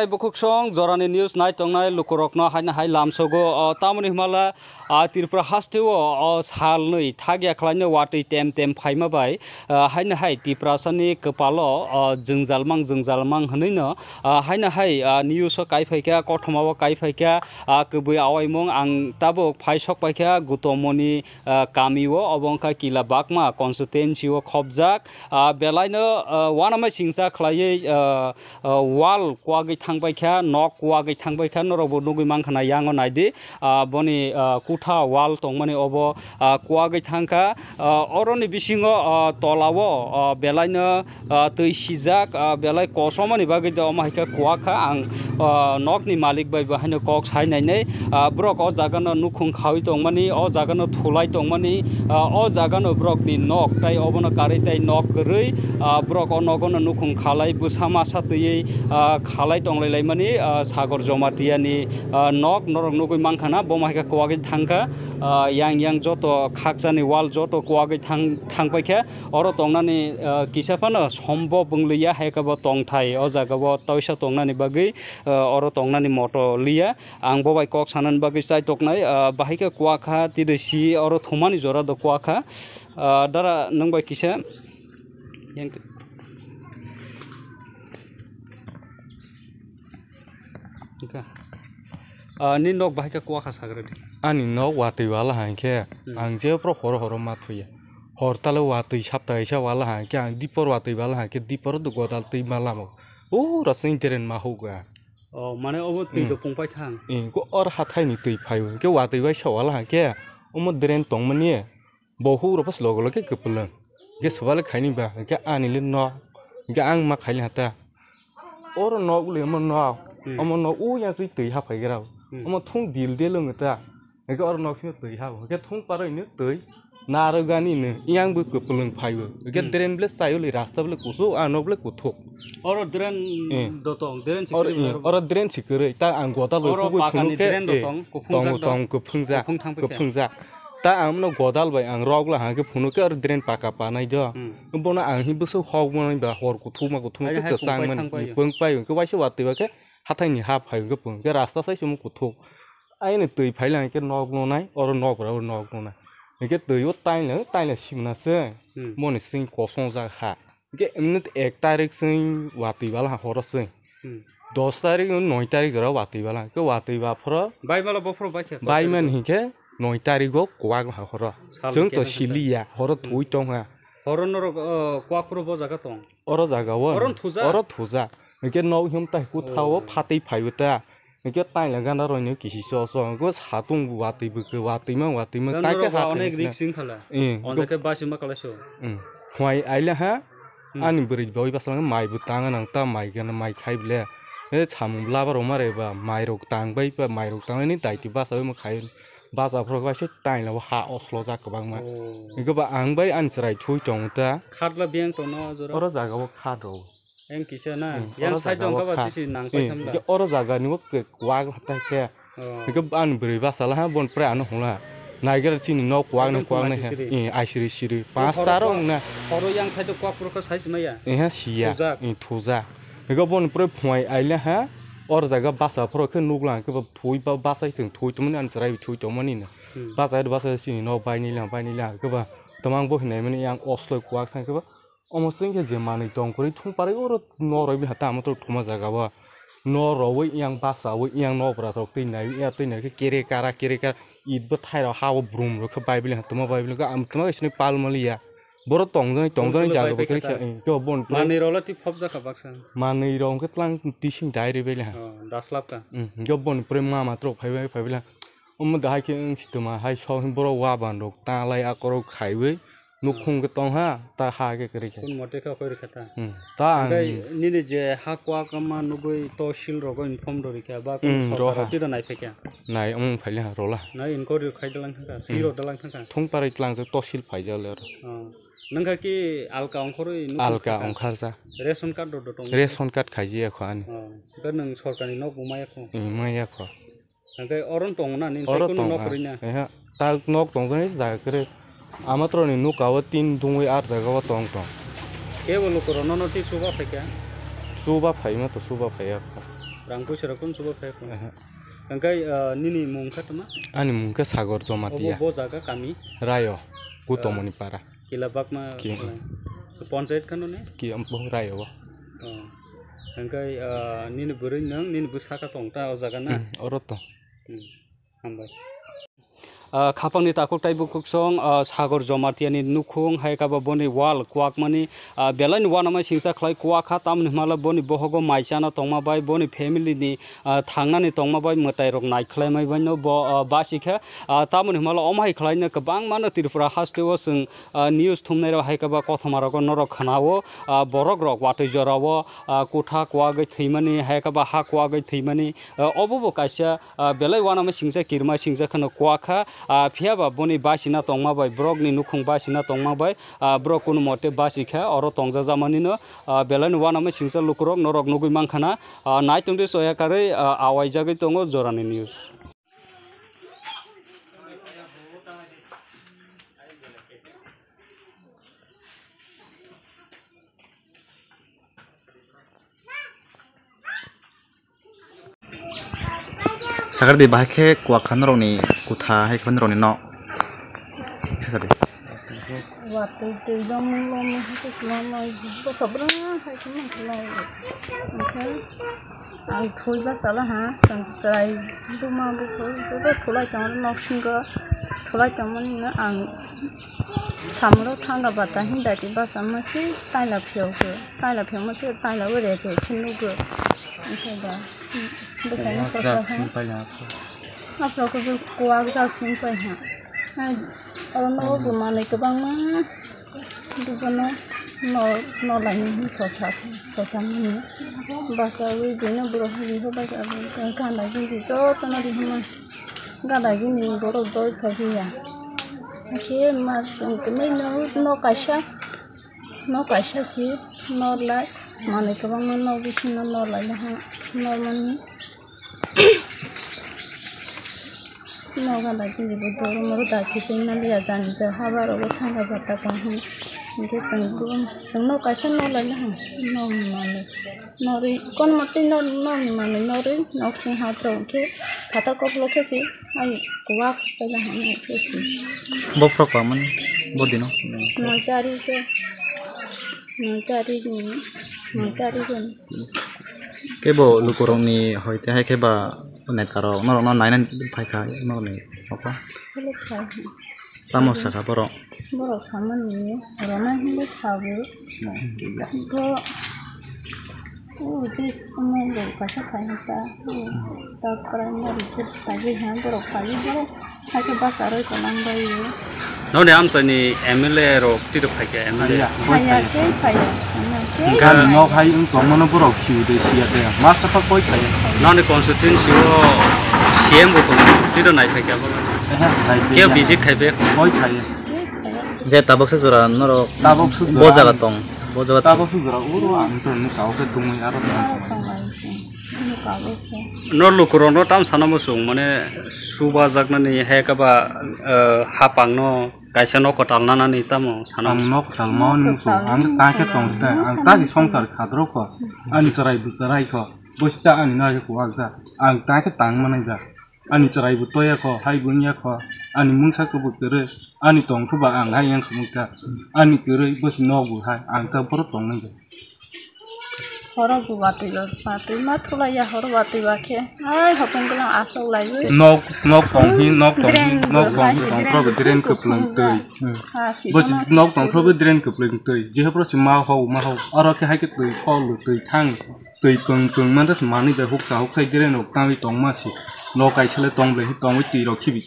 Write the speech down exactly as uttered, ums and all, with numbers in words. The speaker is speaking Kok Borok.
Bukhuk song jorani news nai tongnai lukurokno haino hai lamsogo, o, tamoni hwnmala, a, Tripura hasteo, o, salnwi thakya khlaino watwi tem tem phaima bai, a, haino hai Tiprasani kwpalo, o, jwngjal mang jwngjal mang hwnwino, a, haino hai, a, news o kai phaikha, kothoma o kai phaikha, a, kwbwi awaimung ang tabuk phai sok paikha Gutomoni, a, kami o, obo wngkha Kila Bakma constituency o khopjak, a, belaino, a, uanamai singcha khlaiwi, a, ah, wall kuagwi thangbai kha, nok kuagwi thangbai kha, norok bo nugwi mankha na yango naidi, ah, boni, ah, kutha wall tongmani obo, ah, kuagwi thangkha, ah, oroni bisingo, ah, tolao, ah, belaino, ah, twi sijak, ah, belai kosomani bagwi de omo hai khe kuak kha ang, ah, nokni malik bai bo haino kok sai nainai, ah, borok o jaga no nukhung khaui tongmani, o jaga no thulai tongmani, ah, o jaga no borok ni nok tai obono karwi tai nok kwrwi, ah, borok o nogo no nukhung khalai bwsa masa twiwi, ah, khalai tonglai laimani, ah, Sagor Jomatia ni, ah, nok norok nugwi mankha na, bo hai khe kuagwi thangkha, ah, yang yang joto khakchani wall joto kuagwi thang, thangpaikha, oro tongnani, ah, kisa phano sombob wngliya, hai khe bo tongthai o jaga o toisa tongnani bagwi, ah, oro tongnani moto liya, ang bo bai kok sanani bagwi chai toknai, ah, bahai khe kuakha, twi si oro thumani jora do kuakha, ah, dara nwng bai kisa. Yang te-, Wngkha. Ah, ni nok bahai khe kuakha sagra di. Ani nok watwi wala hai khe, hmm, ang je phuru horo horo ma thuya. Hor talo watwi sapta kaisa wala hai khe, ang dipor watwi wala hai khe, dipor do godal twi ma lamo. O rasing teren ma huga. Oh, mane obo twi, hmm, do pung pai thang. Ing ko or hathai ni twi phaio. Ke watwi bai sa wala hai khe, omo drain tongmani. Bo huk rok bw loge loge kwplwng. Hwnkhe swbale khaini ba, hwnkhe ani le nok, hwnkhe ang ma khaili hata. Oro nok le omo nok, hmm, omo nok o yang se twi ha phai gra. Hmm. Omo thung dil del wng ta. Hwnkhe oro nok sino twi ha, hwnkhe thung paro ino twi. Narwgani no, yang bo kwplwng phai o. Hwnkhe, hmm, drain ble chai o le rasta ble kusu, a nok ble kuthuk. Oro drain, eh, dotong, drain si oro, kwrwi eh, oro. Oro drain si kwrwi. Ta ang gota bai oro khugui pakani phunuk khe, drain, eh, dotong, kuphung tongo jak tong, dong. Kuphung jak, kuphung thang phai khe. Kuphung jak. Ta ang no godal bai ang rok la hang khe phunuk khe oro drain paka panai do. Hmm. Bono ang hi bwswk hok mani ba hor kuthuk ma kuthuk ma khe kwchang mani. Hai hai pung pai thang pai yo. Pung pai yo. Khe waisa watwi ba khe hathai ni ha phai khe pung khe rasta sai se omo kuthuk. Aini twi phai lang khe nok no nai, oro nok bra oro nok no nai. Hwnkhe twi o taila, taila simna se. Hmm. Moni sing kosong jak ha. Hwnkhe emni ek tarik sing watwi bala ha horo sing. Hmm. Dos tarik, noi tarik jora watwi bala. Hwnkhe watwi ba phoro. Bai mala bophoro bai khe. Bai man hinkhe noi tarik o kwak ha horo. Sal chwng to khe siliya, horo, hmm, thui tong ha. Horo norok, uh, kwak phoro bo jaga tong. Oro jaga o. Oro thujak? Oro thujak. Hwnkhe nok him tai kuthao, oh, phatwi phaibo ta. Hwnkhe taila gana roi no kisi so so. Hwnkhe satung watwi bwkhe, watwi ma, watwi ma. Gana tai khe rok ba ha onek thani risk sina. Wng khala. Eh, onjak khe basi ma kala so. Hmm. Phwai aila ha. Hmm. Ani bwrwi bai bwskango mai bo tang nang ta mai gana mai khai ble. E samung laba rok ma re ba mai rok tang bai ba mai rok tang ni daiti basa bai ma khai. Basa phoro bai se taila bo ha oslo jak kwbangma. Oh. Ego ba ang bai ani chwrai thui tong ta. Khatla beng tong no jora. Oro jaga o khat rok. Eng kisa na. Hmm, yang oro side jaga o kha. Tisi nang pai tham da. Oro jaga ni o kwak hatai khe. Oh. Hwnkhe ani bwrwi basa la ha, bon prai ano hwnla. Naigra chini nok kwak ni kwak ni he. Aisiri siri. Eh, aisiri siri. Panch ta rok wngna. Horo yang side kwak phuru khe sai se maya. Eh, ha siya. Thujak. Eh, thujak. Hwnkhe bon prai phwai aila ha. Or jaga basa phuru khe nukla hwnkhe bo thui ba basa chwng thui tongmani ani chwrai thui tongmani no. Hmm. Basa basa chini nok bai nila bai nila hwnkhe ba. Tamang bo hinai mani yang osloi kwak thang khe ba. Omo chwng khe je manwi tong kwrwi thung parwi oro norok bini hata amo tok thuma jaga o. Norok wi yang bachawi yang nokbra rok twi nai ya twi nai khe kere kara kere kara it bwthai rok ha o brum rok khe bai bili tuma bai bili ang tuma sini pal mali ya. Borok tong jani tong jani jaga bo khe khe bon manwi rok la twi phop jakha baksa. Manwi rok khe tlang tising dai ri bele ha. Oh, daslap ka. Hmm, khe bon pre mama trok phai bai phai bele. Omo dahai khe wng si tuma hai sok borok wa ban rok ta lai akorok khaiwi. Nukhung khe tong ha, ta ha khe kwrwi khe. Kun mote khe koi rwkha ta. Hmm. Ta ang hwnkhe nini je ha kwak ma nugui tosil rogo inform rwkha ba kun hmm, sorkar roha. Tiro nai phekha. Nai, um, phaile ha, rola. Nai inquiry khai dalang thangkha, hmm, siro dalang thangkha. Thung parai tlangjak tosil phaijak le oro. Oh. Nangkha ki alka ongkhorwi nukhung alka thangkha. Ongkharsa. Ration card rok do tong. Ration card khaijia kho ani. Oh. Hwnkhe nwng sorkarni nok bo maya kho. Hmm, maya kho. Hwnkhe oro wng tongo na, nini oro tei kunu tongo, nok kwrwi na? Ehe, ta nok tongjaknai jaga kwrwi. Amatroni nuka o tin dungwi ar jaga o tong tong. Kebo lukurok nono tei chuba phaikha? Chuba phaima to, chuba phaiya kho. Rang puisa rok kunu chuba phai kho. Aha. Hwnkhe, ah, nini mung khe tama? Ani mung khe Sagor Jomatia. Obo bo jaga kami? Rayo, Kutomoni para. Kila bakma Ki- khlai. Ponchayat khano ne? Ki, um, bo Rayo bo. Oh. Hwnkhe, ah, nini bwrwi nwng, nini bwsaka tong ta o jaga na? Hmm, oro to. Hmm. Hambai. Ah, khapangni takhuk tei bukhuksong, ah, Sagor Jomatia ni nukhung hai khe ba boni wall kwakmani, ah, belai ni uanama singsa khlai kwak kha, tamoni hwnba boni bohogo mai chana tongma bai, boni family ni, ah, thangnani tongma bai mwtai rok nai khlai mai bai no bo, ah, basi khe, ah, tamoni hwnba omo hai khlai no kwbangma no Tripura haste o chwng, ah, news thumnai rok hai khe ba kothoma rogo norok khna o, ah, borok rok watwi jora o, ah, kutha kwagwi thwimani hai khe ba ha kwagwi thwimani, ah, obo bo kaisa ah, belai uanama singsa kirima singsa kheno kwak kha, ah, phiya ba boni basina tongma bai, borok ni nukhung basina tongma bai, ah, borok kunu mote basi kha, oro tongjajakmani no, ah, belai no uanama singsa lukurok norok nugwi mankha na, ah, naitung de soya karwi, ah, awaijagwi tongo jorani news. Sakar di bahai khe kwak kha norokni kutha hai khe norokni nok. Sakar di. Watwi twi dom lomi hai khe kwlangma bosa bwrwng hai khe mankhlai. Hwnkhe ang thwi bachalaha, chwng chwrai buma buphuru joto thulai tongo nok singo, thulai tongmani no ang samro thangda bata hindati bachama se taila phiyok khe. Taila phiyokma se taila o rek rek khe nugo. Onkhe da bwsai no kosa khe. Aphuru khe kwak jak sing pai ha. Oro no bo manwi kwbangma. Bono no no laini hin sosa sosa mani. Basa wi bini borok hini ho basa gana gini joto no rihima. Gana gini borok doi kha hiya. Ashe mas tongmani no no kaisa. No kaisa si, no lai, manwi kwbangma no bisingo no lai ha, no mani. No gana gini bo doro moro da khe tei mali ya jani ja haba rogo thangka bata tong hi. Hwnkhe chwng bo, chwng no kaisa no lai ha, no manwi. Norwi kon mati no, no ni manwi norwi nok sing ha tong khe phatar koklo khe si. Ani kwak paila hwnwi khe si. Bophorok pamani bodino. Noitari khe, noitari ni, noitari ni. Kebo lukurokni hoite hai khe ba netarok norokno nainani phaikha norokni nokho. Hello, sir. Tamo sakha borok? Borok samani rwna hinwi sago. Bo, o, je, omo bo kaisa khai hwnka, o, ta primary khe phaiwi ha, borok phaiwi borok hakhe bachar oi tonang bai o. Noni amchaini M L A rok tiro phaikha M L A? Phaiya, phaiya, phaiya. Tei phaiya, phaiya. Gami nok hai wng tongmano borok siyo de, siya de, ma sapa koi phaiya. Noni constituency o C M bo tongo, tiro nai phaikha borok? Ehe, nai phaikha. Kebo visit khai phaikha? Koi phaiya. Hwnkhe tabuk swk jora norok tabuk swk bo jora jaga tong, bo jaga tong. Tabuk swk jora uro ang to nukha, o khe tongwi aro tong. No lukurokno tam sana muchung, mane, subajaknani hai khe ba, eh, hapangno kaisa nok kwtal nanani tamo sana muchung? Ang nok kwtal mani muchung, ang ta khe tong sita, ang ta khe songsar khadro kho, ani chwrai bwchwrai kho, bwsa ani nai khe kuwak ja, ang ta khe tang manai ja. Ani chwrai bo toya kho, hai bo wngya kho, ani mungsa khe bo kwrwi, ani tongkhe ba ang hai yang khe mungkha, ani kwrwi bosi nok bo hai, ang ta borok tongnai bo. Horo bo watwi ba, watwi ma thulaiya, horo watwi ba khe, hai hopong gwnang aswk laiwi. Nok, nok tong hi, nok tong hi, nok tong hi, tong phro bo drain kwplwng twi. Bosi nok tong phro bo drain kwplwng twi, jehe phro si ma hau, ma hau, oro khe hai khe twi khol twi thang. Twi kwng kwng mantha se manwi bai huksa huksa drain rok tangwi tongma se. Nok kaisa le tong ble hi tongwi twi rok khibi.